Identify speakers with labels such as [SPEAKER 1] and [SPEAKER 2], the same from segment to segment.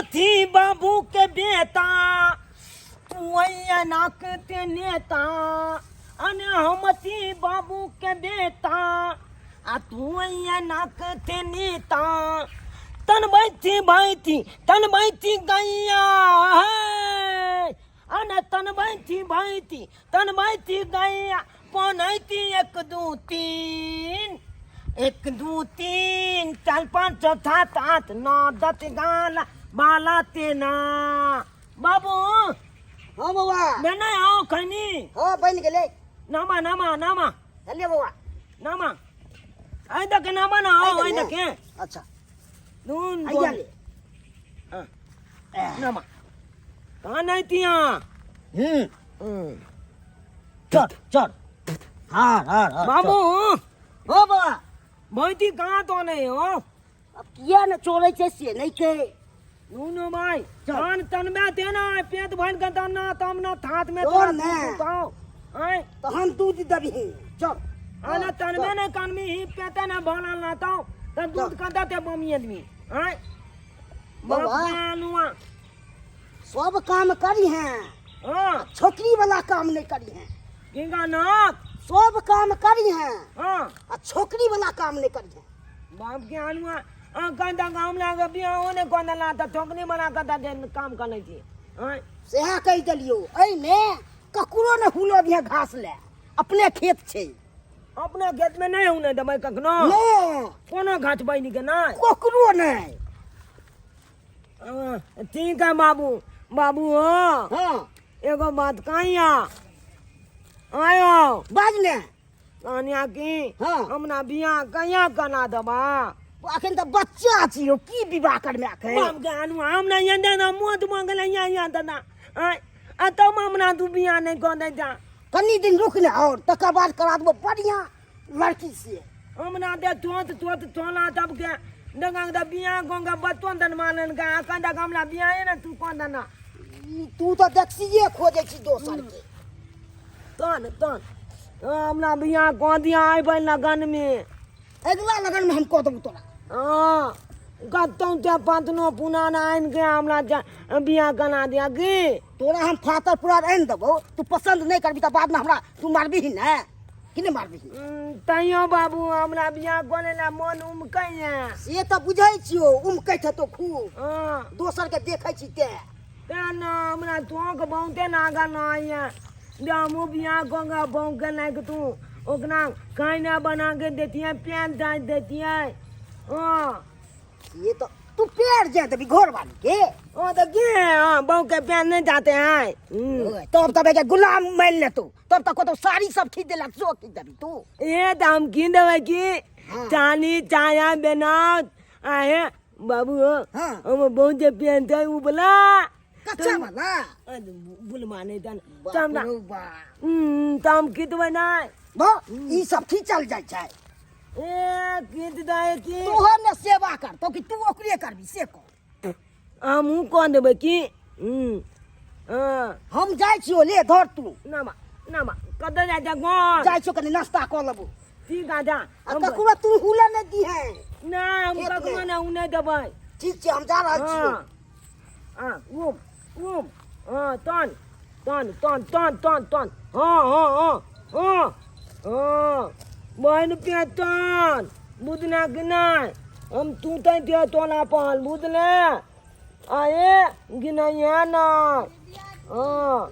[SPEAKER 1] थी बाबू के बेटा तू अइया नाक ते नेता अने हम थी बाबू के बेटा आ तू अइया नाक ते नेता तन बैठी बैठी तन बैठी गैया है अने तन बैठी बैठी तन बैठी गैया पनैती एक दू तीन एक दू तीन चार पाँच छः सात आठ नौ दस गाला बाला तेना बाबू।
[SPEAKER 2] हाँ बौआ।
[SPEAKER 1] बना आओ खैनी।
[SPEAKER 2] हाँ बनि गेलै।
[SPEAKER 1] नामा नामा नामा।
[SPEAKER 2] हेले बौआ।
[SPEAKER 1] नामा आइ देखे नामा ना आओ आइ देखे।
[SPEAKER 2] अच्छा।
[SPEAKER 1] दून
[SPEAKER 2] आइया ले।
[SPEAKER 1] हाँ नामा कहाँ नहीं तिया।
[SPEAKER 2] चढ़ चढ़। हाँ हाँ हाँ।
[SPEAKER 1] बाबू।
[SPEAKER 2] हो बौआ।
[SPEAKER 1] भैती कहाँ तो नहीं हो।
[SPEAKER 2] अब किया ने चोरै छै से नहीं के।
[SPEAKER 1] नुनु भाई
[SPEAKER 2] चल।
[SPEAKER 1] कान तन में देना है पेट भर के दाना तम ना थात में
[SPEAKER 2] चल
[SPEAKER 1] तोरा
[SPEAKER 2] ने।
[SPEAKER 1] दूध पाओ आए।
[SPEAKER 2] तहन दूध दबही चल।
[SPEAKER 1] आना तन में
[SPEAKER 2] चल।
[SPEAKER 1] ने कान में ही पेटे ना भला लाता त दूध
[SPEAKER 2] चल।
[SPEAKER 1] का दाते बमी आदमी आए।
[SPEAKER 2] बौआ।
[SPEAKER 1] बाप
[SPEAKER 2] सब काम करी हैं।
[SPEAKER 1] हां।
[SPEAKER 2] छोकरी वाला काम नहीं करी हैं।
[SPEAKER 1] किंगा नाक।
[SPEAKER 2] सब काम करी हैं।
[SPEAKER 1] हां।
[SPEAKER 2] आ छोकरी वाला काम नहीं करी हैं।
[SPEAKER 1] बाप के आनुआ आ गंदा गांव लागे बियाह होने कोन ला त छोकरी वाला का दे काम करने छी आए।
[SPEAKER 2] सेहा कहि देलियो एहिमे ककरो ने हुलो दिहे घास ले अपने खेत छै।
[SPEAKER 1] अपना खेत में नहीं होने देबै कखनो।
[SPEAKER 2] नहि।
[SPEAKER 1] कोनो घास बनि के नहीं।
[SPEAKER 2] ककरो नहीं।
[SPEAKER 1] हाँ, ठीक है बाबू। बाबू हो।
[SPEAKER 2] हाँ।
[SPEAKER 1] एगो बात कहिया आयो।
[SPEAKER 2] बाज ने।
[SPEAKER 1] कन्या की।
[SPEAKER 2] हाँ।
[SPEAKER 1] हमरा बियाह कहिया करा देबा?
[SPEAKER 2] अखन तऽ बच्चा छी यौ, की विवाह करबै अखन?
[SPEAKER 1] बाप के आनू, हम नहि एने ना मौत मंगल यहाँ यहाँ दादा। आय, आ तब हमरा तू बियाह नहीं कऽ दै जा।
[SPEAKER 2] कनी दिन रुक ने और तकर बाद करा देबो बढ़िया लड़की से।
[SPEAKER 1] हमरा दे तुरंत तुरंत तोला तब के दगा के बियाह गोंगा बतोन दन मालन का अखन तक हमरा बियाह है ना तू कौन दना।
[SPEAKER 2] ई तू तऽ देखसिए खोजै छी दोसर के।
[SPEAKER 1] तन तन हमरा बियाह कऽ दिया अयबै लगन में।
[SPEAKER 2] अगिला लगन में हम कऽ देबो तोरा।
[SPEAKER 1] हाँ कतौ ते पतनो पुनाना आनि के हमरा बियाह करा दिया की।
[SPEAKER 2] तोरा हम फातर पुरार आनि देबो, तू पसंद नहीं करबी तऽ बाद में हमरा तू मारबी ने कि नहीं मारबी?
[SPEAKER 1] तैयो बाबू हमरा बियाह करे ला मन उमकैया।
[SPEAKER 2] से तऽ बुझै छियौ उमकैत हेतौ खूब।
[SPEAKER 1] हाँ।
[SPEAKER 2] दोसर के देखै छी तें।
[SPEAKER 1] तें ना हमरा तोहक बहुते नागा ना हमहूँ बियाह कऽ के बहू के लायक तू ओकरा खाना बना के देतियै प्याज डाल देतियै। हाँ।
[SPEAKER 2] से तऽ तू पैर जाय देबी घर वाली के।
[SPEAKER 1] ओ तऽ की है? हाँ, बहू के प्याज नहीं जाते हैं।
[SPEAKER 2] ओए, तब तब एके गुलाम मान लेतौ, तब तक कतौ साड़ी सब खींच देलक सो खींच देबी तू।
[SPEAKER 1] ए तऽ हम की देबै की?
[SPEAKER 2] हाँ।
[SPEAKER 1] चानी चाया बनाओ आहे बाबू हो।
[SPEAKER 2] हाँ।
[SPEAKER 1] हम बहुत जे पेन छै उ बला।
[SPEAKER 2] कच्चा वाला?
[SPEAKER 1] बुलमा नहीं तन।
[SPEAKER 2] बाप
[SPEAKER 1] तम ना।
[SPEAKER 2] रे बाप।
[SPEAKER 1] तम की देबै नै?
[SPEAKER 2] बा, ई सब खींचल जाइ छै।
[SPEAKER 1] ए, खींच दै की?
[SPEAKER 2] तोहर ने सेवा करतौ कि तू ओकरे करबी से कह।
[SPEAKER 1] हमहूँ कह देबै की? हाँ।
[SPEAKER 2] हम जाइ छियौ ले धर तू।
[SPEAKER 1] ना बा, ना बा, कतऽ जाइ छै घर?
[SPEAKER 2] जाइ छियौ कनी नाश्ता कऽ लेबौ।
[SPEAKER 1] ठीक है जा।
[SPEAKER 2] आ ककरो तू हुले नहि दिहे।
[SPEAKER 1] ना, हम
[SPEAKER 2] खेत
[SPEAKER 1] ककरो
[SPEAKER 2] मे।
[SPEAKER 1] ना उने देबै।
[SPEAKER 2] ठीक छै, हम जा रहल छियौ।
[SPEAKER 1] हाँ। हाँ, घूम, घूम। हाँ, तन, तन, तन, तन, तन, तन। हाँ, हाँ, हाँ, हाँ, हाँ। बहन पे तन, बुझना कि नहीं? हम तू तय दिया तोला पाल, बुझले? आए, गिनाइया ना। हाँ।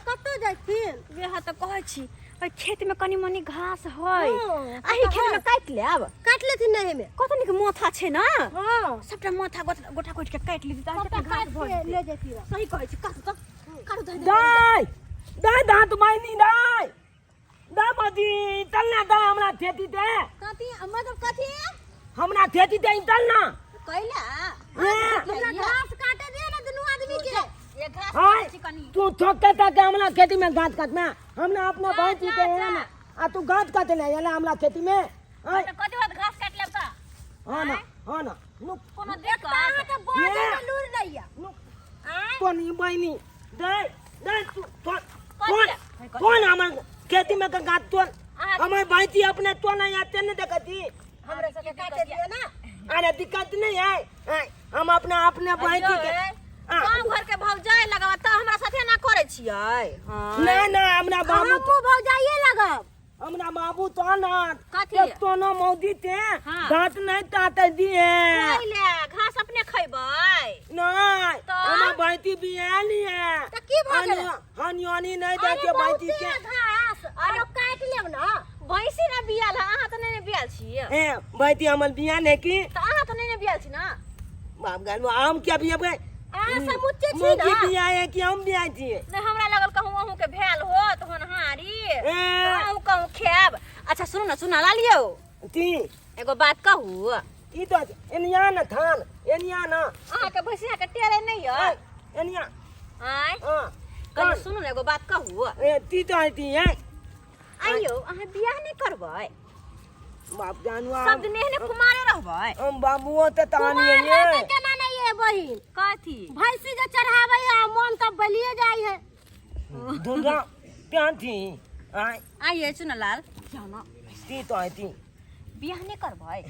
[SPEAKER 3] कतऽ जाइ छी?
[SPEAKER 4] वएह तऽ कहै छी, ओहि खेत में कनी मनी घास है।
[SPEAKER 3] हाँ,
[SPEAKER 4] एहि खेत में काटि लेब।
[SPEAKER 3] काटि लेथिन ने एहिमे।
[SPEAKER 4] कत नीक माथा छै ने?
[SPEAKER 3] हाँ।
[SPEAKER 4] सबटा माथा गोटा गोटि के काटि लेती तऽ
[SPEAKER 3] सबटा
[SPEAKER 4] घास
[SPEAKER 3] काटि
[SPEAKER 4] भऽ
[SPEAKER 3] के
[SPEAKER 4] जेतै।
[SPEAKER 3] ले जेती।
[SPEAKER 4] सही कहै छी, काटू तऽ, काटू तऽ।
[SPEAKER 1] दाइ, दाइ, दाँत माइनी दाइ। दाइ मदी, चल ना दाइ हमरा खेती दे।
[SPEAKER 3] कथी, मतलब कथी?
[SPEAKER 1] हमरा खेती दे, चल ना।
[SPEAKER 3] कैला?
[SPEAKER 1] ए।
[SPEAKER 3] हमरा घास काटे दियो ना दुनू आदमी के।
[SPEAKER 4] ये घास
[SPEAKER 1] हाँ,
[SPEAKER 4] काटै छी कनी।
[SPEAKER 1] तू ठोके तक हमरा खेती में घास काटना। हमरा अपना
[SPEAKER 4] जा,
[SPEAKER 1] भाई जी
[SPEAKER 4] जा,
[SPEAKER 1] के है
[SPEAKER 4] जा।
[SPEAKER 1] ना। आ तू घास काटे ले आला हमरा खेती में। हाँ।
[SPEAKER 4] तऽ कथी बात घास काटि लेब तऽ?
[SPEAKER 1] हाँ ना, हाँ ना। नुक।
[SPEAKER 4] कोनो दिक्कत?
[SPEAKER 3] अहाँ के बाजै
[SPEAKER 1] ये।
[SPEAKER 3] के लूरि नहि यऽ।
[SPEAKER 1] नुक।
[SPEAKER 4] आँय?
[SPEAKER 1] तो नहीं बहिनी। दे, दे तू, तो,
[SPEAKER 4] कथी
[SPEAKER 1] कौन?
[SPEAKER 4] ले? कथी
[SPEAKER 1] कौन हमर खेती में के घास तोड़?
[SPEAKER 4] अहाँ-
[SPEAKER 1] हमर भाई जी अपने तो नहीं आते नहीं देखती।
[SPEAKER 2] हमरा सबके काटे दियो ना।
[SPEAKER 1] अरे दिक्कत नहीं है आय, हम अपना अपने बहन के हाँ।
[SPEAKER 3] गाँव घर के भौजाई लगब तऽ हमरा साथे ना करै छियै हाँ।
[SPEAKER 1] ना ना हमरा बाबू
[SPEAKER 3] हमहूँ भौजाइए लगब।
[SPEAKER 1] हमरा बाबू तो ना
[SPEAKER 3] कथी?
[SPEAKER 1] एक तो ना मौदी ते
[SPEAKER 3] हाँ।
[SPEAKER 1] दांत नहीं ताते दिए।
[SPEAKER 3] पहिले घास अपने खैबै।
[SPEAKER 1] नहीं
[SPEAKER 3] तो?
[SPEAKER 1] हमरा बहती बियाली है।
[SPEAKER 3] तऽ की भऽ गेलै?
[SPEAKER 1] हनियानी नहीं
[SPEAKER 3] अरे
[SPEAKER 1] देते बहती
[SPEAKER 3] बहुते
[SPEAKER 1] के।
[SPEAKER 3] घास अरे काटि लेब ना। भैंसी ना बियाल है, अहाँ तऽ नहि ने बियाल छियै।
[SPEAKER 1] ए बहती हमर बिया नहीं की।
[SPEAKER 3] तऽ अहाँ तऽ नहि ने बियाल छी ना।
[SPEAKER 1] बाप गाल हम क्या बिया बे?
[SPEAKER 3] अहाँ समुच्चे छी
[SPEAKER 1] मौगी
[SPEAKER 3] ना।
[SPEAKER 1] बिया है कि हम बिया छियै?
[SPEAKER 3] नहि हमरा लगल कहूँ अहूँ के भेल होत होनहारी।
[SPEAKER 1] ए।
[SPEAKER 3] अहूँ कहूँ खायब। अच्छा सुनू ना, सुना ला लियौ।
[SPEAKER 1] की?
[SPEAKER 3] एगो बात कहू।
[SPEAKER 1] की तो एनिया ना थान एनिया ना।
[SPEAKER 3] अहाँ के भैंसिया के टेरे नहीं है।
[SPEAKER 1] एनिया।
[SPEAKER 3] आय।
[SPEAKER 1] हां।
[SPEAKER 3] कहली सुनू ना एगो बात कहू।
[SPEAKER 1] ए ती तो आती है।
[SPEAKER 3] आइयो अहाँ बियाह नहीं करबै?
[SPEAKER 1] बाप जानवा।
[SPEAKER 3] सब दिन एहने कुमारे रहबै।
[SPEAKER 1] हम बाबुओ ते तानी
[SPEAKER 3] कुमार
[SPEAKER 1] है।
[SPEAKER 3] रहतै केना नहीं है बहिन? कथी? भैंसी जे चढ़ाबै है मन तब बलिए जाइ है।
[SPEAKER 1] दुर्गा प्यान थी। आय।
[SPEAKER 3] आइए सुन लाल। जाओ ना।
[SPEAKER 1] ती तो आती।
[SPEAKER 3] बियाह नहीं करबै?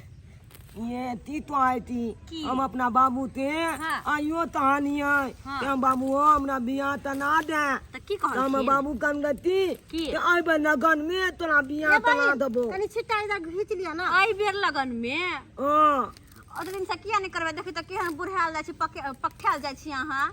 [SPEAKER 1] ये ती तो आई थी।
[SPEAKER 3] की?
[SPEAKER 1] हम अपना बाबू ते
[SPEAKER 3] हाँ।
[SPEAKER 1] आइयो तहानी है।
[SPEAKER 3] हाँ।
[SPEAKER 1] ते हम बाबू हो हमरा बियाह त ना दे।
[SPEAKER 3] त की कहलखिन?
[SPEAKER 1] हम बाबू कन गती
[SPEAKER 3] की?
[SPEAKER 1] ते आइबे लगन में तोरा बियाह त ना देबो।
[SPEAKER 3] कनी छिट्टा इधर घीच लिया ना। आई बेर लगन में।
[SPEAKER 1] हां।
[SPEAKER 3] ओते दिन से किया नहीं करबै? देखी त केहन बुढ़ायल जाइ छी, पकठायल जाइ छी अहाँ।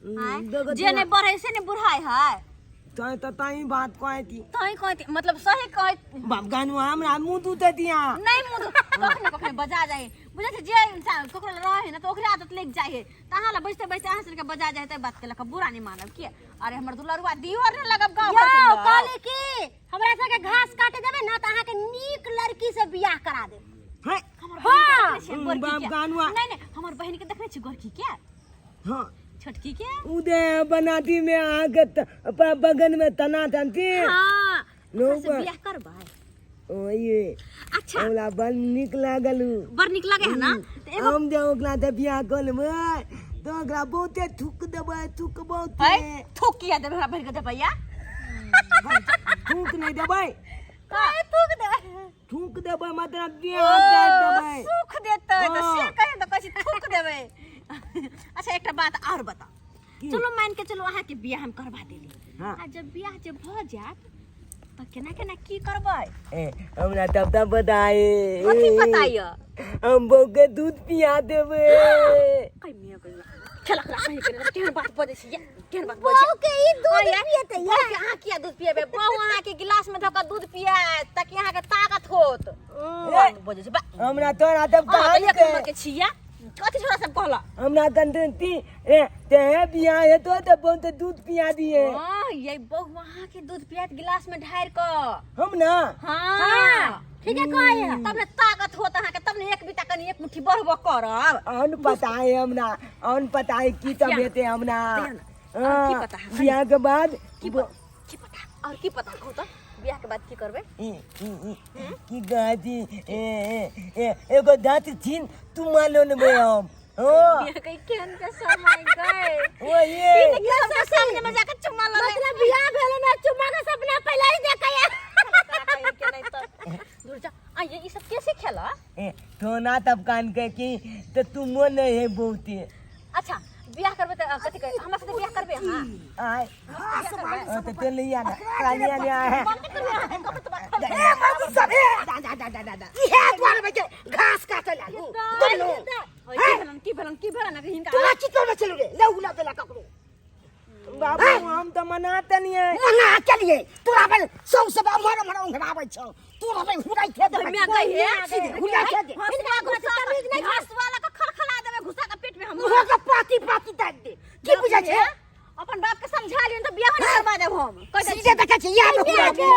[SPEAKER 3] आँय?
[SPEAKER 1] देखत
[SPEAKER 3] जे नहीं बढ़ै से नहीं बुढ़ाइ है।
[SPEAKER 1] तै त तई बात कहै थी।
[SPEAKER 3] तई कहै थी, मतलब सही कहै।
[SPEAKER 1] बाप गानु हमरा मुंह दूते दिया।
[SPEAKER 3] नहीं मुंह दू, कखने कखने बजा जाए। बुझै छी जे इंसान ककरो लग रहै ना त ओकरे आदत लग जाए है। त अहाँ लग बैसते बैसते अहाँ सबके बजा जाए त बात के लक बुरा नहीं मानब के। अरे हमर दुलरुआ दियो ने लगब गांव घर के
[SPEAKER 5] यौ,
[SPEAKER 3] लोग।
[SPEAKER 5] कहली की हमरा सबके घास काटे देबै ना त अहाँ के नीक लड़की से बियाह करा देब।
[SPEAKER 1] हैं?
[SPEAKER 3] हमर बहिन के देखने छियै गोरकी
[SPEAKER 1] बाप
[SPEAKER 3] के?
[SPEAKER 1] गानुआ।
[SPEAKER 3] नहीं, नहीं, हमर बहिन के देखने छियै गोरकी के?
[SPEAKER 1] हां।
[SPEAKER 3] छोटकी के?
[SPEAKER 1] उदे बनाती में आगे बगन में तना तनती।
[SPEAKER 3] हां।
[SPEAKER 1] नो
[SPEAKER 3] ओकरा से
[SPEAKER 1] बा-
[SPEAKER 3] बियाह करबै?
[SPEAKER 1] ओ ये।
[SPEAKER 3] अच्छा।
[SPEAKER 1] हमरा बड़ नीक लागल उ।
[SPEAKER 3] बड़ नीक लागे है ना? त एगो
[SPEAKER 1] हम जे ओकरा से बियाह कर लेबै त ओकरा बहुते थूक देबै, थूक बहुते।
[SPEAKER 3] है, थूक किया देबै हमरा बहिन के देबैया?
[SPEAKER 1] थूक नहीं देबै।
[SPEAKER 3] काहे थूक देबै?
[SPEAKER 1] थूक देबै मतलब देह हाथ दए देबै।
[SPEAKER 3] सुख देतै त से
[SPEAKER 1] हाँ।
[SPEAKER 3] कहे त कहै छी थूक देबै। अच्छा एकटा बात और बताउ।
[SPEAKER 1] की?
[SPEAKER 3] चलो मान के चलो अहाँ के बियाह हम करवा देली।
[SPEAKER 1] हाँ।
[SPEAKER 3] आ जब बियाह जब भ जायत त केना केना की करबै?
[SPEAKER 1] ए, हमरा तब तब बताए।
[SPEAKER 3] कथी बताइए?
[SPEAKER 1] हम बहू के दूध पिया देबै।
[SPEAKER 3] कहि मिया कहि खेलक रा कहि केना केहन बात बजै छी ये? केहन बात बजै छी?
[SPEAKER 5] बहू के ई दूध
[SPEAKER 3] हाँ, यार,
[SPEAKER 5] पियतै
[SPEAKER 3] बहू के अहाँ किया दूध पिएबै? बहू अहाँ के गिलास में धऽ कऽ दूध पियाएत ताकि अहाँ के ताकत होत। बात बजै छी, बा।
[SPEAKER 1] हमरा तोरा तब
[SPEAKER 3] अहाँ तऽ
[SPEAKER 1] कहानी
[SPEAKER 3] एक
[SPEAKER 1] के
[SPEAKER 3] नंबर के छियै। कथी छोरा सब कहला?
[SPEAKER 1] हमरा कंदती ए ते बियाह है तो ते बहुत दूध पिया दिए।
[SPEAKER 3] हाँ, ये बहू अहाँ के दूध पियात गिलास में ढार कऽ।
[SPEAKER 1] हम ना?
[SPEAKER 3] हाँ।
[SPEAKER 5] ठीके कहै है।
[SPEAKER 3] तब ने ताकत होत अहाँ के, तब ने एक बीता कनी एक मुट्ठी बढ़बो करब।
[SPEAKER 1] अन पता है हमरा, अन पता है की तब हेतै हमरा।
[SPEAKER 3] दिया ना। और की
[SPEAKER 1] हाँ,
[SPEAKER 3] पता है?
[SPEAKER 1] बियाह के बाद
[SPEAKER 3] की की पता? और की पता कहू त बियाह के बाद की करबै?
[SPEAKER 1] ई, ई, ई, की कहै छी? ए, ए, ए, एगो दाँत छीन तू मानो नेबै हम। हाँ।
[SPEAKER 3] बियाह के केहन के समय गए।
[SPEAKER 1] ओ ये।
[SPEAKER 3] ई देखियौ सबके सामने में जाके चुम्मा लऽ ले।
[SPEAKER 5] मतलब बियाह भेल ना चुम्मा के सपना पहले ही देखैया।
[SPEAKER 3] के नहीं त दूर जा। आ ये ई सब के सिखेला?
[SPEAKER 1] ए, थोना तब कान के की त तू मोन नहीं है बहुते।
[SPEAKER 3] अच्छा बियाह करबै त कथि कहै हमरा साथे बियाह करबै अहाँ?
[SPEAKER 1] आय।
[SPEAKER 3] बियाह करबै?
[SPEAKER 1] ओ, त तो लिया ना, लिया लिया है।
[SPEAKER 3] मम्मी करबै अहाँ? कब त बात करबै?
[SPEAKER 2] ए बाबू सब, ए, दा, दा, दा, दा, दा, दा। इहे दुआरे में के घास काटे लागू। दुनू।
[SPEAKER 3] ओए, की भेलन, की भेलन, की भेलन अगर हिनका?
[SPEAKER 2] तोरा की करबै चलू रे? ले उला देला ककरो।
[SPEAKER 1] बाबू, हम त मनाते नहीं है।
[SPEAKER 2] मना के लिए तोरा बल सौ सब अमर अमर ओंघराबै छौ। तोरा बल हुराइ खे देबै।
[SPEAKER 3] मैं गई है।
[SPEAKER 2] सीधे हुराइ खे दे।
[SPEAKER 3] हंसुआ घुसा के, हंसुआ लऽ कऽ खलखला देबै घुसा के पेट में हम।
[SPEAKER 2] मुँह के पाती पाती दाबि दे। की बुझै छै?
[SPEAKER 3] अपन बाप के समझा लियन त बियाह नहीं करवा देब हम। कह दै
[SPEAKER 2] सीधे देखै छी इएह में हुराइ दे।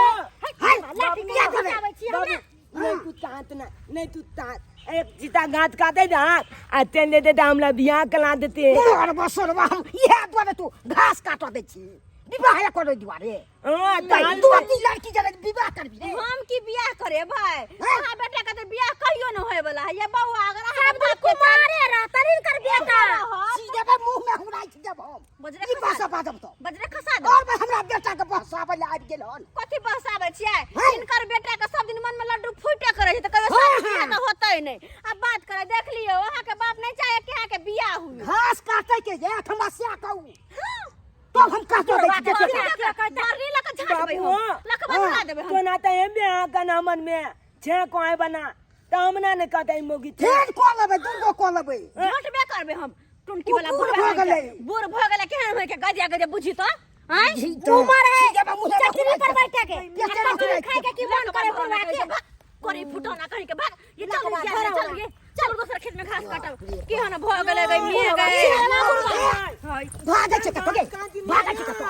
[SPEAKER 2] हाय,
[SPEAKER 5] लाठी
[SPEAKER 2] बियाह करबै।
[SPEAKER 5] आबै छी हमरा।
[SPEAKER 1] नहीं तू तात ना, नहीं तू तात। एक जीता गात काटे ना, आ तेन दे दे हमरा बियाह करा देते।
[SPEAKER 2] मोर बसरवा हम इएह दुआरे तू घास काटऽ दै छी। विवाह करै दुआरे।
[SPEAKER 1] हां,
[SPEAKER 2] तै
[SPEAKER 1] दाल
[SPEAKER 2] दू तीन लड़की जरे विवाह करबी रे।
[SPEAKER 3] हम की बियाह करे भाई?
[SPEAKER 2] हैं?
[SPEAKER 3] अहाँ बेटा के त बियाह कहियो न होय वाला है। ये बौआ अगर अहाँ
[SPEAKER 5] सब
[SPEAKER 3] बाप के
[SPEAKER 5] कुमारे रहतन हिनकर बेटा।
[SPEAKER 2] सीधे बे मुंह में हुराइ छी जब हम।
[SPEAKER 3] बजरे
[SPEAKER 2] ई
[SPEAKER 3] खसा
[SPEAKER 2] बस
[SPEAKER 3] दे।
[SPEAKER 2] बाजब तो।
[SPEAKER 3] बजरे खसा दे।
[SPEAKER 2] और बे हमरा बेटा के बहसाबै ले आबि गेल हन।
[SPEAKER 3] कथी बहसाबै छियै?
[SPEAKER 2] हैं?
[SPEAKER 3] हिनकर बेटा के सब दिन मन में लड्डू फूटे करै छै त कहियो
[SPEAKER 2] हाँ,
[SPEAKER 3] शादी बियाह
[SPEAKER 2] हाँ।
[SPEAKER 3] त होतै। गेलै देख लियौ अहाँके बाप नहि चाहे कि अहाँके बियाह हुए
[SPEAKER 2] घास काटे के जे हमरा से कहू तब हम काटो दै छी देखियौ।
[SPEAKER 3] बरनी लऽ कऽ झाँटबै
[SPEAKER 1] बाबू
[SPEAKER 3] हम लऽ कऽ बना देबै हम
[SPEAKER 1] तो ना तो एम बियाह का मन में छे कोई बना तो हमना ने कहते मोगी छे
[SPEAKER 2] फेर कऽ लेबै दू गो कऽ लेबै
[SPEAKER 3] झटबे करबै हम टुनकी वाला
[SPEAKER 2] ओ बूढ़
[SPEAKER 3] बूढ़
[SPEAKER 2] भऽ गेलै।
[SPEAKER 3] बूढ़ भऽ गेलै केहन होय के गजिया गजिया बुझी तऽ आँय
[SPEAKER 5] उमर है
[SPEAKER 2] सीधे बाबू मुँहे
[SPEAKER 5] चटनी पर बैठे के
[SPEAKER 2] पेटे
[SPEAKER 5] आ
[SPEAKER 2] में
[SPEAKER 5] कचरी खाए के की मन करे बुढ़वा के
[SPEAKER 3] करे फुटौना कहीं के भाग ये
[SPEAKER 5] लकवा
[SPEAKER 3] चल ये
[SPEAKER 5] धरवा।
[SPEAKER 3] चल ये चल दोसर खेत में घास काटब केहन भऽ गेलै गई मिए गए हाय
[SPEAKER 2] भागै छै कतौ गे भागै छै कतौ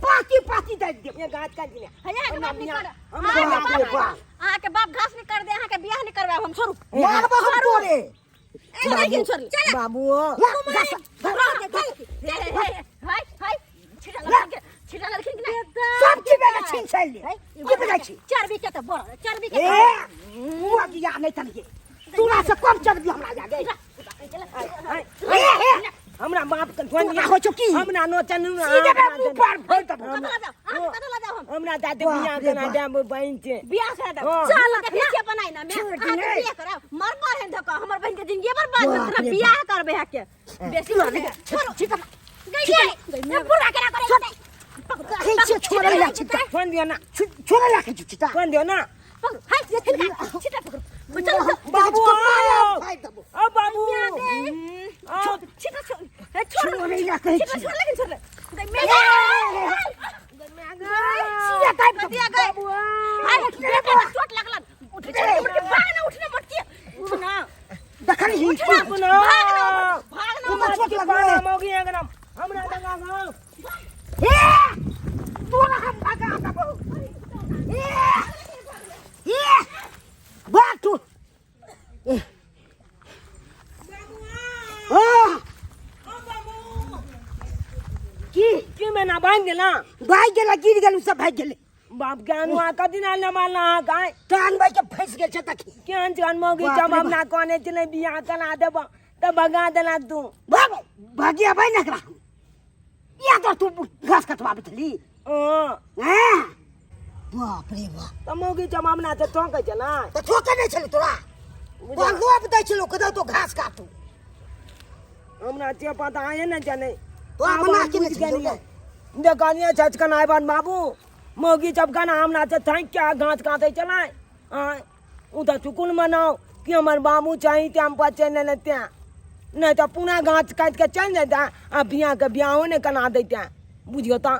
[SPEAKER 2] पाकी पाकी दै दे
[SPEAKER 1] ये गाछ काट दिने
[SPEAKER 3] हैया के बाप नहीं कर
[SPEAKER 1] हमरा
[SPEAKER 2] बाप रे बाप।
[SPEAKER 3] अहाँ के बाप घास नहीं कर दे अहाँ के बियाह नहीं करवाएब हम छोड़ू
[SPEAKER 2] मारबो हम तोरे
[SPEAKER 3] ए लेकिन छोड़ चल
[SPEAKER 1] बाबू
[SPEAKER 2] ला, घास
[SPEAKER 3] हे हे हाय हाय छिटा ललखिन के छिटा ललखिन कि नहीं
[SPEAKER 2] सब की बेगा छीन छाइन ले की बेगा छी
[SPEAKER 5] चर्बी के तऽ बड़ चर्बी के
[SPEAKER 2] ए मुआ गिया नहीं तनके तोरा से कम चर्बी हमरा जागे ए ए
[SPEAKER 1] हमरा बाप के फोन
[SPEAKER 2] तोरा होइ छौ की?
[SPEAKER 1] हमरा नो चनु
[SPEAKER 2] सीधे बे मुंह पर भरि देबो
[SPEAKER 3] कतऽ लऽ जाओ अहाँ कतऽ लऽ जाओ हम
[SPEAKER 1] हमरा दादी
[SPEAKER 2] बाप
[SPEAKER 1] बियाह
[SPEAKER 2] रे
[SPEAKER 1] केना
[SPEAKER 2] बाप।
[SPEAKER 1] देब बहिन छै
[SPEAKER 3] बियाह करा देब
[SPEAKER 1] हाँ।
[SPEAKER 3] चल देखै छियै बनाइ ना मैं
[SPEAKER 2] छोड़
[SPEAKER 3] अहाँके
[SPEAKER 2] दिने।
[SPEAKER 3] बियाह कराब मर मर हेन धक्का हमर बहिन के जिंदगी बर्बाद भेल
[SPEAKER 2] बाप
[SPEAKER 3] तोरा
[SPEAKER 2] रे
[SPEAKER 3] बियाह करबै अहाँके बेसी छोड़
[SPEAKER 2] छिटा
[SPEAKER 3] गई गई बुढ़ा केना करे
[SPEAKER 2] कहै छियै छोड़ै ला छिटा
[SPEAKER 1] फोन दियो ना
[SPEAKER 2] छोड़ै ला कहै छिटा
[SPEAKER 1] फोन दियो ना
[SPEAKER 3] पकड़ो हाय ये छिटा छिटा पकड़ो चल चल
[SPEAKER 1] बाबू
[SPEAKER 2] भाई देबो
[SPEAKER 1] ओ बाबू
[SPEAKER 3] छोड़ छिटा छोड़ ए, छोड़
[SPEAKER 2] छोड़ै ला कहै
[SPEAKER 3] छिटा
[SPEAKER 2] छी
[SPEAKER 3] छोड़ लेकिन छोड़ ले गई मैं
[SPEAKER 2] सीधा दाबि देबो
[SPEAKER 3] दिया गए हाय बेटा के चोट लगलन उठ चल उठ के भाग ना उठना मटकी उठना
[SPEAKER 2] देखली ही
[SPEAKER 1] बाबू ना
[SPEAKER 3] भाग ना भाग ना
[SPEAKER 2] उमर चोट लगलै
[SPEAKER 1] मौगी एकदम हमरा दगा गाँव
[SPEAKER 2] ए तोरा हम भगा देबो ए ए भाग तू ए आ की
[SPEAKER 1] की में ना बांध गेला
[SPEAKER 2] भाग गेला गिर गेल उ सब भाग गेलै
[SPEAKER 1] बाप के अनुआ कदी ना न मारना काय
[SPEAKER 2] टांग भाई के फंस गेल छै तखी
[SPEAKER 1] केहन छन मौगी
[SPEAKER 2] बाप रे
[SPEAKER 1] जब हम
[SPEAKER 2] बाप।
[SPEAKER 1] ना कहने छलै बियाह करा देब तऽ भगा देला तू
[SPEAKER 2] भाग भागिया भाई ना एकरा या तो तू घास कटवाबै छली
[SPEAKER 1] हँ
[SPEAKER 2] हैं बाप रे बाप
[SPEAKER 1] तऽ मौगी जब हम ना तऽ ठोकै छलै
[SPEAKER 2] तऽ ठोके नहि छलै तोरा तोरा लोभ दै छलौ कतौ तो घास काटू
[SPEAKER 1] हमरा जे पता है ने जाने
[SPEAKER 2] तो मना केने छलियौ
[SPEAKER 1] देखलियै छचकन आइबन बाबू मौगी जब गाना हमरा से थाकि के घास काटै छलै आँय ओ तऽ सुकुन मनाउ कि हमर बाबू चाही तऽ हम बचे नहि लेते नहि तऽ पुनः घास काटि कऽ चलि जैते आ बियाहके बियाहो नहि कना दैते बुझियौ तऽ।